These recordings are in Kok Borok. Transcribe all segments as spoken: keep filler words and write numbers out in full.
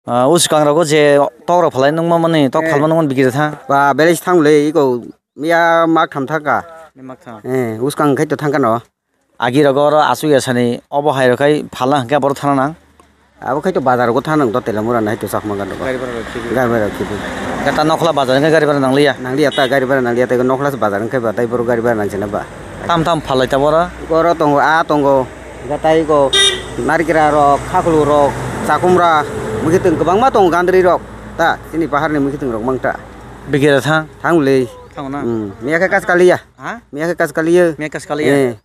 Ah, uskang rogo je tok rok phalai nungma mani, tok Eh. phalma nungmani bikira thang. Ba, belai se thang le, iko miya mak tham thang ka. Ni mak tham. Eh, uskang khai to thang ka no. Agi rogo oro asuk ya sani, obo hai rok khai phalna hwnkhe aboro thana nang. Abo khai to bazar rogo thana nang to Telamura nai to Chakma gana rogo. Gari bhara rok khibi. Gari bhara rok khibi. Gata nokhola bazar hwnkhe gari bhara nang liya. Nang liya ta gari bhara nang liya ta nokhola se bazar hwnkhe ba tai boro gari bhara nang chena ba. Tam tam phalai ta boro. Oro tongo, a tongo. Gatai go, narikra rok, khaklu rok, chakumra, mwkhitwng kwbangma tongo gandri rok. Ta, chini pahar ni mwkhitwng rok mang ta. Bikira thang. Thang le. Thang na. Hmm, miya khe kas kaliya. Ha? Miya khe kas kaliya. Miya kas kaliya. Eh.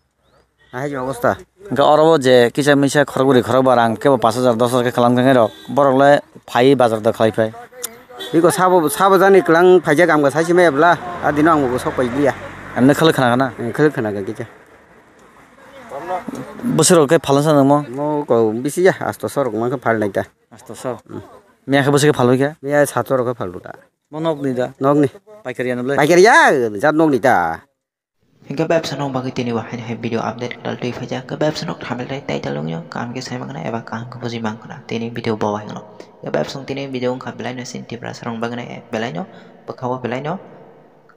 Ahai je obosta. Hwnkhe oro bo je kisa misa khorok bwrwi khorok ba rang kebo pash hajar dos hajar khe kwlang thangwi rok. Borok le phai bazar da khlai phai. Iko sabo, sabo jani kwlang phaijak amga saisi maya bwla. A dino ang bo sok pai liya. Ang nokha le khna khna. Eh, khwlwk khna kha kisa. Bwswk rok khe phalna sa nangmo? Mo ko bisi ya, asto sorok man khe phal nai ta. Asto so. Hmm. Miya khe bwswk khe phalwi khe? Miya sato rok khe phalwi ta. Mo nok ni da? Nok ni. Paikari ano ble? Paikari ya, jat nok ni ta. Hingke bebsa nok bagwi tini bo haino hai video update kwtal twi phaijak. Hingke bebsa nok thamle rai title wngyo, kaham khe sai mangna eba kaham khe buji mangna. Tini video bo hai no. Hingke bebsa tini video wngkha belai no sin Tiprasa rok bagwi no belai no bwkha o belai no.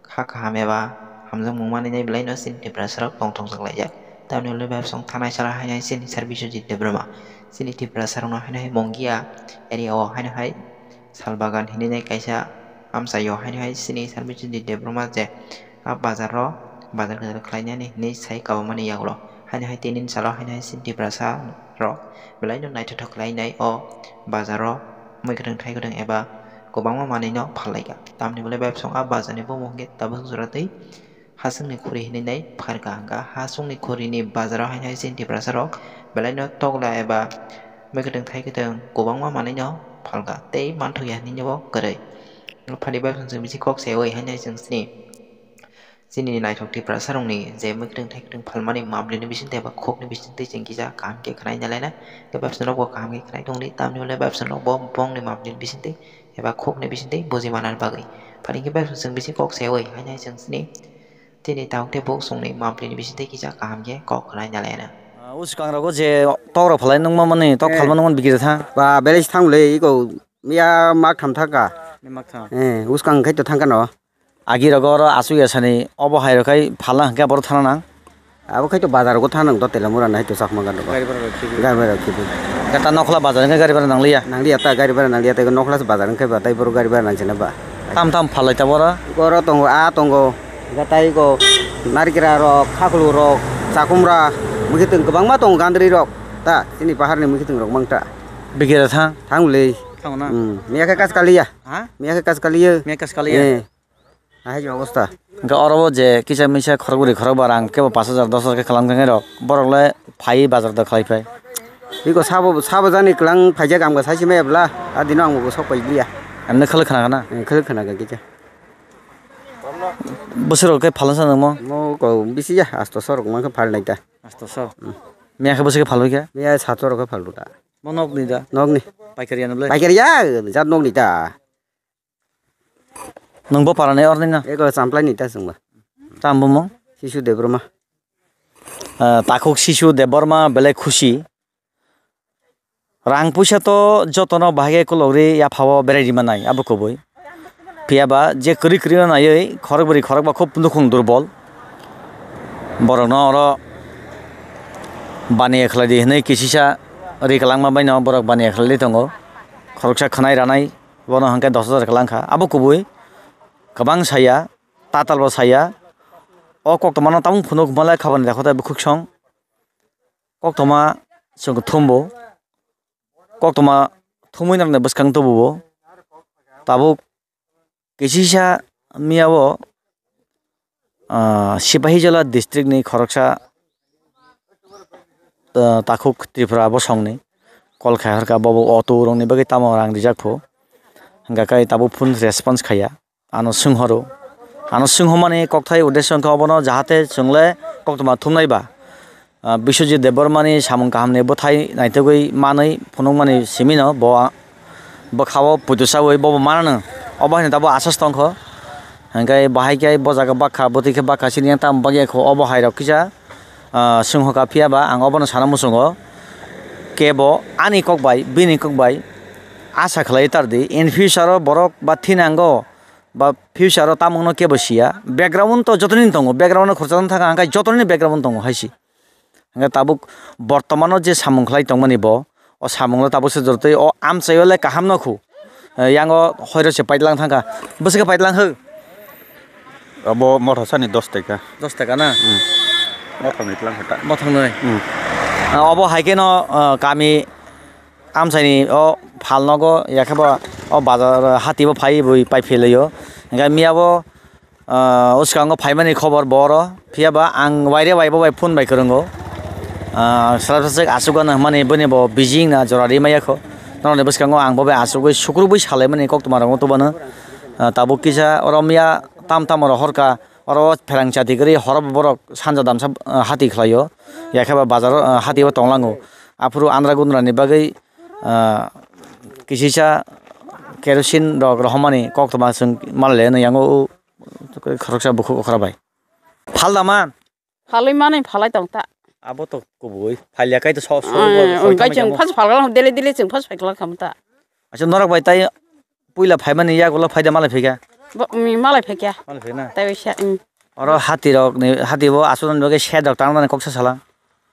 Kha kaham eba hamjakmung manwi nai belai no chini Tiprasa rok tongthok jak laijak. Tamni ulo bai bosong thanai sara hainai chini sir Biswajit Debbarma. Chini Tiprasa rok no hainai Mongia area o hainai hai sal bagan hinwi nai kaisa amchai o hainai hai chini sir Biswajit Debbarma je a bazar o bazar kwcharo khlai nani hinwi sai kabamani yagulo hainai hai tini salo hainai hai chini Tiprasa rok belai no naithothok khlai nai o bazar o mui kwthwng thai kwthwng eba kwbangma manwi no phalai kha. Tamni ulo bai bosong a bazar ni bumung hwnkhe tabuk jora twi haswk ni khuri hinwi nai pharkha hwnkha. Haswk ni khuri ni bazar o haino hai chini Tiprasa rok belai no tokla eba mui kwthwng thai kwthwng kwbangma manwi no phalkha tei manthokya hinwi no kwrwi. Phani bai bosong chwng bisi kok saui haino hai chwng chini, chini naithok Tiprasa rok ni je mui kwthwng thai kwthwng phalmani map ni bisingtwi eba khok ni bisingtwi chwng kisa kaham khe khwnai nai laina. Tei bai bosong rok bo kaham khe khwnai tongdi tamni ulo bai bosong rok bo bong ni map ni bisingtwi eba khok ni bisingtwi buji manani bagwi. Phani khe bai bosong chwng bisi kok saui haino hai chwng chini, tini tabuk tei buk chwngni map ni bisingtwi kisa kaham khe kok khwnai nai laina. Ah, uskang rogo je tok rok phalai nungma mani, tok Eh. phalma nungmani bikira thang. Ba, belai se thang le, iko miya mak tham thang ka. Ni mak tham. Eh, uskang khai to thang ka no. Agi rogo oro asuk ya sani, obo hai rok khai phalna hwnkhe aboro thana nang. Abo khai to bazar rogo thana nang to Telamura nai to Chakma gana rogo. Gari bhara rok khibi. Gari bhara rok khibi. Gata nokhola bazar hwnkhe gari bhara nang liya. Nang liya ta gari bhara nang liya ta nokhola se bazar hwnkhe ba tai boro gari bhara nang chena ba. Tam tam phalai ta boro. Oro tongo, a tongo, gatai go, narikra rok, khaklu rok, chakumra, mwkhitwng kwbangma tongo gandri rok. Ta, chini pahar ni mwkhitwng rok mang ta. Bikira thang. Thang le. Thang na. Hmm. Miya khe kas kaliya. Ha? Miya khe kas kaliya. Miya kas kaliya. Eh. Ahai je obosta. Hingke oro bo je kisa misa khorok bwrwi khorok ba rang kebo pash hajar dos hajar khe kwlang thangwi rok. Borok le phai bazar da khlai phai. Iko sabo, sabo jani kwlang phaijak amga saisi maya bwla. A dino ang bo sok pai liya. Ang nokha le khna khna. Eh, khwlwk khna kha kisa. Bwswk rok khe phalna sa nangmo? Mo ko bisi ya, asto sorok man khe phal nai ta. Asto so. Hmm. Miya khe bwswk khe phalwi khe? Miya sato rok khe phalwi ta. Mo nok ni da? Nok ni. Paikari ano ble? Paikari ya, jat nok ni ta. Nwng bo para ni oroni na? Eko Champlai ni ta chwngba. Tam bumung? Sisu Debbarma. Ah, takhuk Sisu Debbarma belai khusi. Rang puisa to jotono bahai khe kologri yaphao berai rima nai, abo kubui. Phiya ba je kwrwi kwrwi no naiwi khorok bwrwi khorok ba khub nukhung durbol. Borok no oro baniya khlai di hinwi kisisa ri kwlangma bai no borok baniya khlai di tongo. Khoroksa khwnai ranai. Bono hwnkhe dos hajar kwlang kha. Abo kubui kwbang saya, tatal bo saya. O koktwmano tabuk phunuk hwnba lai khabani dakho tei bukhuk song. Koktwma chwng thumbo. Koktwma thumwi nangni bwskang tubuo. Tabuk kisisa miyao ah, Sipahijala district ni khoroksa, ah, takhuk Tripura bosongni kol khai horkha, bobo auto rokni bagwi tamo rang rijak pho, hwnkha khe tabuk phone response khaiya, ano swnghoro, ano swnghomani kokthai uddesho wngkha obono, jahate chwngle koktwma thumnai ba, ah, Biswajit Debbarmani samung kahamni bwthai naitugwi manwi phunukmani simino bo bwkhao puitu chaui bobo mananw. Obo haino tabuk aswk tongkho. Hwnkhe bahai khe bo jaga bakha, bwtwi khe bakha, chini yang tamo bagya kho, obo hai rok kisa, ah, swnghokha. Phiya ba ang obono sana muchungo, kebo ani kok bai, bini kok bai, asa khlai tar di, in future o borok ba thinango ba future o tamungno kebo siya. Background to jotoni tongo, background no khorchang thaka hangkai jotoni background tongo haisi. Hingke tabuk bortomano je samung khlai tongmani bo, o samungno tabuk se jortoi o amchaio le kaham no khu. Eh, yango hoiro se paitlang thangkha. Bwswkhe paitlang hw? Abo mothosani dos taka. Dos taka na? Hmm. Mothorni tlang kha ta. Mothornwi? Hmm. Ah, obo hai khe no, ah, kami amchaini o phalnogo, yakheba o bazar hati bo phai bui pai phelaio. Hingke miya bo, ah, uskango phaimani khobor boro. Phiya ba ang waire waibo bai phone bai kwrwngo. Ah, sara sachek aswk gana hwnmani bini bo busy wngna jora ri maya kho. Norokni bwskango ang bo bai aswkgwi sukrubwi salaimani koktwma rokno tubano. Ah, tabuk kisa oro miya tam tam oro horka oro pherang chati kwrwi horo borok sanja damsa, ah, hati khlaio. Yakheba bazar, ah, hati o tonglango. Aphuru andra gundra ni bagwi, ah, kisisa kerosene rok rohormani koktwma chwng malai laino yango o khoroksa bukhuk okra bai. Phal da man? Phalwi manwi phalai tong ta. Abo to kubui. Phalya kai to so, so, so, so, Ai, so, bai chwng phas phalgala, dele, dele chwng phas phalgala khamu ta. Acha norok bai tai puila phaimani yagulo phaida malai phika? Bo, mi malai phika. Malai phina? Tai bai sa, mm. Oro hati rok ni, hati bo aswk nang bagwi shed rok tang nang kok sa sala.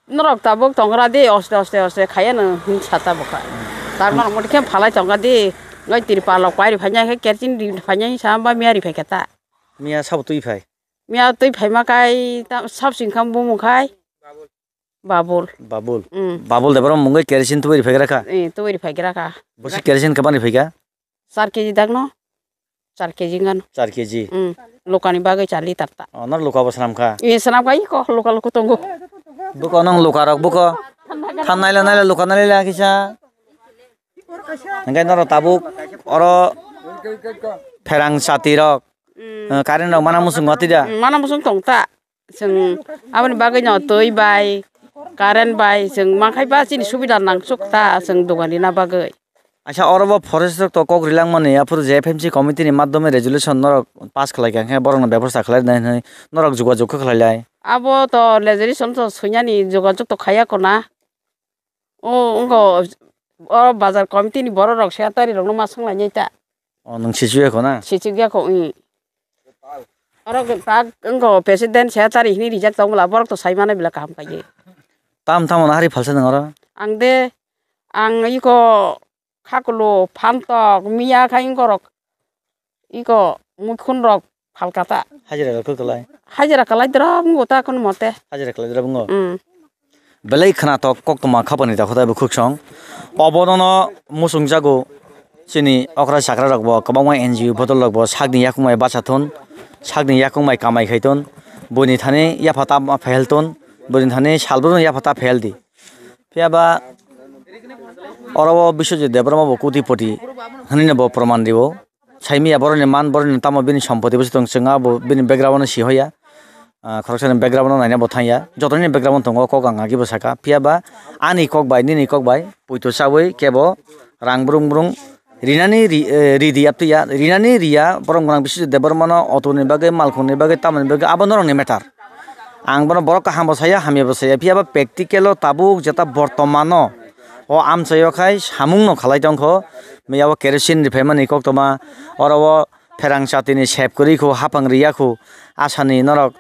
Norok tabuk tongra di, oste, oste, oste, khaya no hin sa ta bokha. Tar mar mot khe phalai tonga di, ngai tirpal rok pai ri phanya khe kerchin ri phanya sa ba miya ri phai khe ta. Miya sabo twi phai? Miya twi phaima kai ta sab sing kham bumung khai. Babul. Babul. Mm. Babul de borom mungwi kerosene tubui phaigra kha. Eh, tubui phaigra kha. Bosi kerosene kaban phaiga? Char keji dagno. Char keji ngano. Char keji. Mm. Lokani bagwi char liter ta. Oh, nor loka bo swnam kha. Eh, swnam kha iko loka loka tongo. Buko nong loka rok buko. Than naila naila loka naila kisa. Hingke noro tabuk oro pherang chati rok. Mm. Eh, current rok mana musung watida. Mm, mana musung tong ta. Chwng aboni bagwi no twi bai, current bai, chwng mankhai ba chini subida nangsuk ta chwng dogan rina bagwi. Acha, oro bo forest rok to kok rilangmani, aphuru je F M C committee ni madhyome resolution norok pass khlai kha, hwnkhe borokno bebosta khlai rwnai hwnwi norok jogajog khe khlai lai. Abo to resolution to swinani jogajog to khaiya kona. O, wngkha o bazar committee ni borok rok secretary rok no ma swng lainai ta. O, nwng sichu ya kho na? Sichu ya kho, ih. Oro tak wngkha o president secretary hini rijak tong bwla borok to sai mano bwla kaham kaiye. Tam tamo na hari phalsa nwng oro? Ang de, ang iko khakulo phantok miya khai wngkha rok. Iko muikhun rok phalkata. Hajira rok kwklai. Hajira kwlai drop wngkha ta kono mote. Hajira kwlai drop wngkha. Mm. Belai khwnatok koktwma khapani dakhotai bukhuk song. Obono no musungjago chini okra chakra rok bo kwbangma N G O bodol rok bo sakni yakung bai bacha thun, sakni yakung bai kamai khai thun, buini thani yapha ta phehel thun, buini thani salbrumno yapha ta phehel di. Phiya ba oro o Biswajit Debbarma bo kotipoti hwnwi no bo proman rio. Saimiya boroni man, boroni tamo bini sompoti bwswk tong, chwng abo bini background no si hoya. Ah, khoroksani background no naina bo thangya. Jotoni background tongo, kok ang agi bo saka. Phiya ba ani kok bai, nini kok bai, poito chawi kebo rang brung brung rinani ri, eh, ridi aptwi ya. Rinani riya, borok gwnang Biswajit Debbarma no auto ni bagwi, malkhung ni bagwi, tamoni bagwi, abo norok ni matter. Ang bono borok kaham bo saya, hamya bo saya. Phiya ba practical o tabuk jeta bortomano o amchaio khai samung no khalai tongkho. Miya o kerosene riphaimani koktwma, oro o pherang chatini sep kwrwi kho, hapang riya kho, asani norok,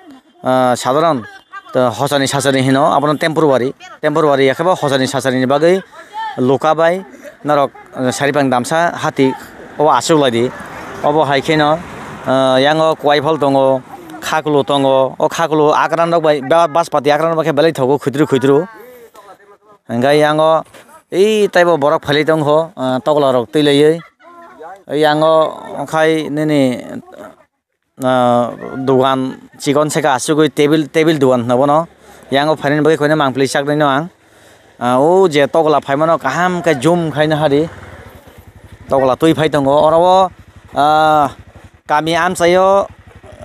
ah, sadharon, to hosani sasani hino, abono temporary, temporary ya khe bo hosani sasani ni bagwi luka bai norok, ah, saripang damsa hati o aswk lai di. Obo hai kheno, ah, yango kwai phal tongo, khaklu tongo, o khaklu akran rok bai ba-, baspati akran rok bai khe belai thogo khwdru khwdru. Hingke yango ei taibo borok phailai tongkho, ah, tokla rok twi laiwi. Yango khai nini, ah, dogan chikon saka asugwi tebil, tebil dogan hwna bono. Yango phainani bagwi koino mangpili chaknai no ang. Ah, o je tokla phaimano kaham khe jum khaina hari. Tokla twi phai tongo. Oro o, ah, kami amchaio,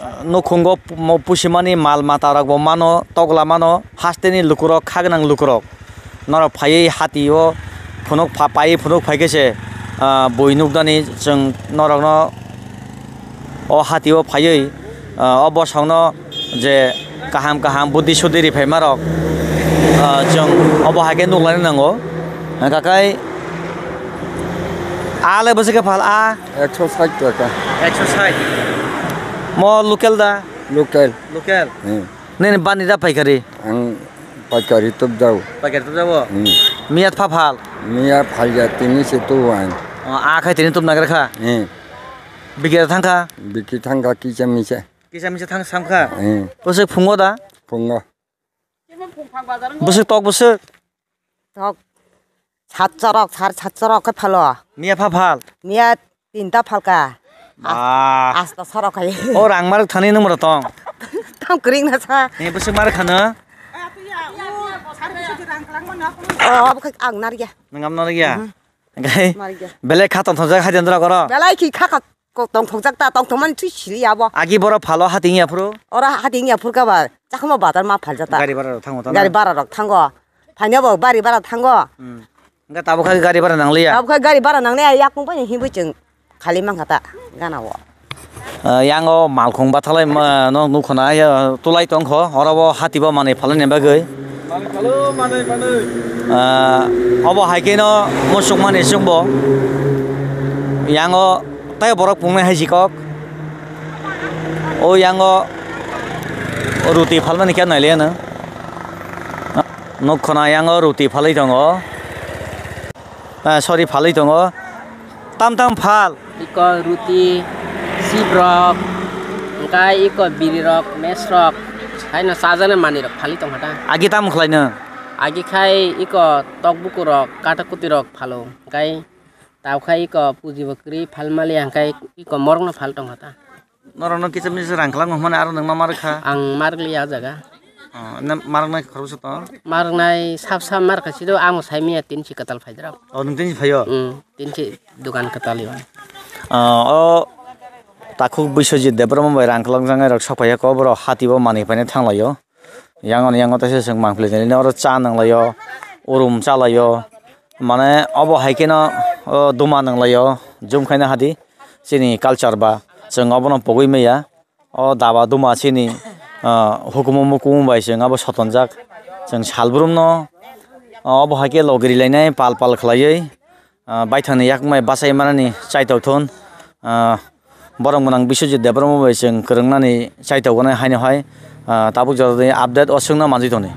ah, nukhungo pusimani mal mata rok bo mano, tokla mano, hasteni lukurok, kha gwnang lukurok. Norok phaiwi hatio phunuk pha-, paiwi phunuk phai khe se, ah, bui nuknani chwng norokno o hatio phaiwi, ah, o bosongno je kaham kaham buddhi suddhi riphaima rok, ah, chwng obo hai khe nuklaina nango. Hwnkha khe A le bwswk khe phal a? Ekso sait taka. Ekso sait. Mo local da? Local. Local. Hmm. Nini bani da paikari? Ang paikari tubjao. Paikari tubjao? Hmm. Miya pha phal? Miya phalya tini se tubu ang. O, a khai tini tubna gra kha? Hmm. Bikira thangkha? Bikir thangkha kisa misa. Kisa misa thang samkha? Hmm. Bwswk phungo da? Phungo. Bwswk tok bwswk? Tok. Satchorok, sar satchorok khe phalo. Miya pha phal? Miya tinta phalka. Ba. Asta sorok hai. O rang marok thani nung mora tong. Tam kring na sa. Ni bwswk marok khano? O, abo khe ang narya. Nang am narya? Mhm. Gai. Narya. Belai kha tong thongjak hai dendra koro. Belai khi kha kha. Ko tongthokjak ta, tongthokmani twi sili abo. Agi borok phalo hating ya phuru? Ora hating ya phuru ka ba, chakma bazar ma phaljak ta. Gari bara rok thango ta na? Gari bara rok thango. Phaina bo bari bara thango. Hmm. Hingke tabuk kha gari bara nang liya? Tabuk kha gari bara nang liya, yakung bai himui chwng khali mankha ta gana o. Ah, yango malkhung bathalai ma, no nukho na ya tulai tongkho, oro bo hati bo manwi phalani bagwi. Manwi phalo, manwi, manwi. Ah, obo hai khe no musuk mani chwngbo. Yango Tai borok pungnai hai si kok. O yango ruti phalmani khe nailai ano. Nukho na yango ruti phalwi tongo. Ah, sorry, phalwi tongo. Tam tam phal. Iko ruti, sibrok, hingkai iko birirok, mesrok, haino chajaknai manwirok phalwi tongkha ta. Agi tamo khlaino? Agi khai iko tokbukurok, katakutirok phalo, hingkai Tabuk khe iko puji bo kwrwi phal maliya, hwnkhe iko morokno phal tongkha ta. Norokno kisa misa rang kwlangma hwnmani aro nwng ma ma rwkha? Ang ma rwkliya o jaga. Oh, na ma rwknai khoroksa tongo? Ma rwknai sab sab ma rwkha, sida ang bo sai manya tin si kwtal phai rok. Oh, nwng tin si phaio? Hmm, tin si dogan kwtal o. Ah, o takhuk Biswajit Debbarma bai rang kwlangjaknai rok sok phai khe, borok hati bo manwi phaina thang laio. Yang ani yang o teisa chwng mangpili tongwi oro cha nang laio, urum cha laio, mane obo hai kheno, o, duma nang laio, jum khaina hadi chini culture ba chwng obono pogwi maya. O daba duma chini, o, hukumu mukumu bai chwng abo sotonjak. Chwng salbrum no, o, obo hai khe logiri lainai pal pal khlaiwi. Ah, baithangni yakmai bachai manani chaitok thun, ah, borok gwnang Biswajit Debbarma bai chwng kwrwngnani chaitok wnai haino hai, ah, tabuk jora tei update o swngna manjwi tongdi.